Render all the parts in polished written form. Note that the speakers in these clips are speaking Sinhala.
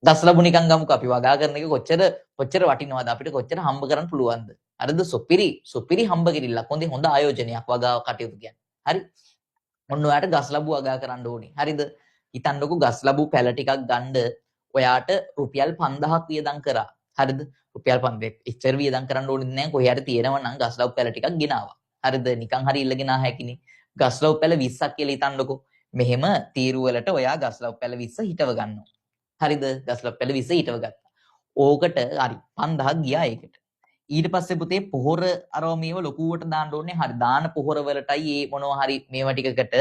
ගස් ලැබු නිකන් ගමුකෝ අපි වගා කරන එක කොච්චර කොච්චර වටිනවද අපිට කොච්චර හම්බ කරන්න පුළුවන්ද? හරිද? සුපිරි සුපිරි හම්බ කිරිල්ලක්. හොඳ හොඳ ආයෝජනයක් වගාව කටයුතු කියන්නේ. හරි? ඔන්න ඔයාට ගස් ලැබු වගා කරන්න ඕනේ. හරිද? හිතන්නකෝ ගස් ලැබු පැල ටිකක් ගන්න ඔයාට රුපියල් 5000ක් වියදම් කරා. හරිද? රුපියල් 5000 එච්චර වියදම් කරන්න ඕනේ නෑ. කොහේ හරි තියෙනවා නම් ගස් ලැබු පැල ටිකක් ගෙනාවා. හරිද? නිකන් හරි ඉල්ලගෙන ආ හැකිනේ. ගස් ලැබු පැල 20ක් කියලා හිතන්නකෝ. මෙහෙම තීරු වලට ඔයා ගස් ලැබු පැල 20 හිටව ගන්නවා. හරිද? ගස් ලැබු පැල 20 හිටව ගත්තා. ඕකට හරි 5000ක් ගියා ඒකට. ඊට පස්සේ පුතේ පොහොර අරව මේව ලොකුවට දාන්න ඕනේ. හරි දාන පොහොර වලටයි ඒ මොනවා හරි මේවා ටිකකට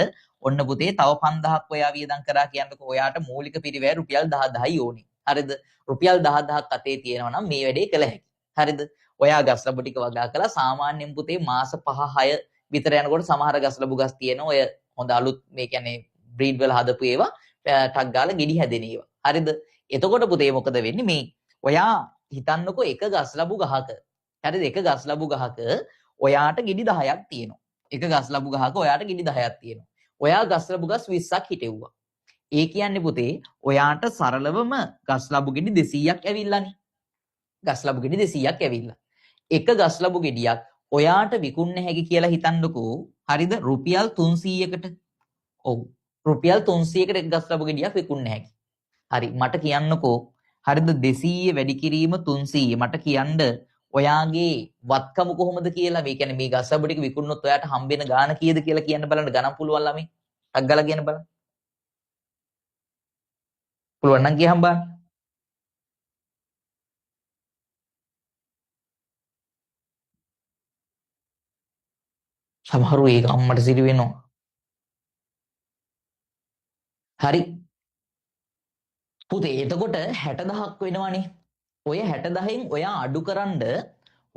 ඔන්න පුතේ තව 5000ක් ඔයා වියදම් කරා කියන්නකෝ. ඔයාට මූලික පිරිවැය රුපියල් 10000යි ඕනේ. හරිද? රුපියල් 10000ක් අතේ තියෙනවා නම් මේ වැඩේ කළ හැකි. හරිද? ඔයා ගස් ලැබු ටික වගා කළා. සාමාන්‍යයෙන් පුතේ මාස 5 6 විතර යනකොට සමහර ගස් ලැබු ගස් තියෙනවා. ඔය හොඳ අලුත් මේ කියන්නේ බ්‍රීඩ් වල හදපු ඒවා ටක් ගාලා ගෙඩි හැදෙන ඒවා. හරිද? එතකොට පුතේ මොකද වෙන්නේ මේ ඔයා හිතන්නකෝ එක ගස් ලැබු ගහක හරිද? එක ගස් ලැබු ගහක ඔයාට ගෙඩි 10ක් තියෙනවා. එක ගස් ලැබු ගහක ඔයාට ගෙඩි 10ක් තියෙනවා. ඔයා ගස් ලැබු ගස් 20ක් හිටෙව්වා. ඒ කියන්නේ පුතේ ඔයාට සරලවම ගස් ලැබු ගෙඩි 200ක් ඇවිල්ලානේ. ගස් ලැබු ගෙඩි 200ක් ඇවිල්ලා. එක ගස් ලැබු ගෙඩියක් ඔයාට විකුණන්න හැකි කියලා හිතන්නකෝ. හරිද? රුපියල් 300කට. ඔව්. රුපියල් 300කට එක ගස් ලැබු ගෙඩියක් විකුණන්න හැකි. හරි මට කියන්නකෝ. හරිද? 200 වැඩි කිරීම 300 මට කියන්න ඔයාගේ වත්කම කොහොමද කියලා. මේ කියන්නේ මේ ගස් ලැබු ටික විකුණුනොත් ඔයාට හම්බෙන ගාන කීයද කියලා කියන්න බලන්න. ගණන් පුළුවන් ළමයි. ටක් ගාලා කියන්න බලන්න. පුළුවන් නම් කියහම් බලන්න. සමහරු ඒක අම්මට සිරි වෙනවා. හරි. පුතේ එතකොට 60000ක් වෙනවනේ. ඔය 60000න් ඔයා අඩු කරන්ඩ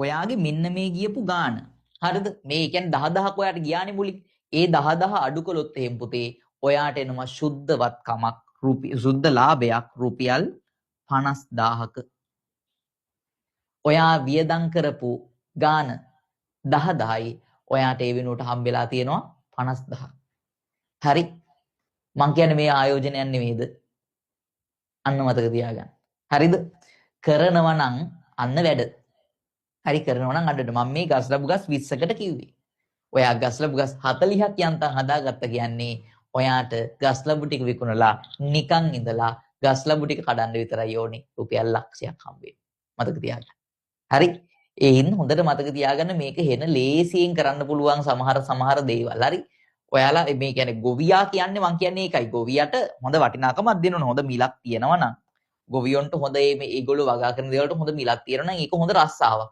ඔයාගේ මෙන්න මේ ගියපු ගාන. හරිද? මේ කියන්නේ 10000ක් ඔයාට ගියානේ මුලින්. ඒ 10000 අඩු කළොත් එහෙම පුතේ ඔයාට එනවා ශුද්ධ වත්කමක් ශුද්ධ ලාභයක් රුපියල් 50000ක. ඔයා වියදම් කරපු ගාන 10000යි ඔයාට ඒ වෙනුවට හම්බෙලා තියෙනවා 50000. හරි. මං කියන්නේ මේ ආයෝජනයක් නෙමෙයිද? අන්න මතක තියාගන්න. හරිද? කරනවා නම් අන්න වැඩ. හරි කරනවා නම් අඬන්න. මම මේ ගස් ලැබු ගස් 20කට කිව්වේ. ඔයා ගස් ලැබු ගස් 40ක් යන්තම් හදාගත්ත කියන්නේ ඔයාට ගස් ලැබු ටික විකුණලා නිකන් ඉඳලා ගස් ලැබු ටික කඩන්න විතරයි ඕනේ. රුපියල් ලක්ෂයක් හම්බ වෙන්න. මතක තියාගන්න. හරි. ඒ හින්දා හොඳට මතක තියාගන්න මේක හෙන ලේසියෙන් කරන්න පුළුවන් සමහර සමහර දේවල්. හරි. ඔයාලා මේ කියන්නේ ගොවියා කියන්නේ මං කියන්නේ ඒකයි. ගොවියට හොඳ වටිනාකමක් දෙන්න ඕන. හොඳ මිලක් තියෙනවා නම් ගොවියන්ට හොඳ මේ ඒගොල්ලෝ වගා කරන දේවල්ට හොඳ මිලක් තියෙනවා නම් ඒක හොඳ රස්සාවක්.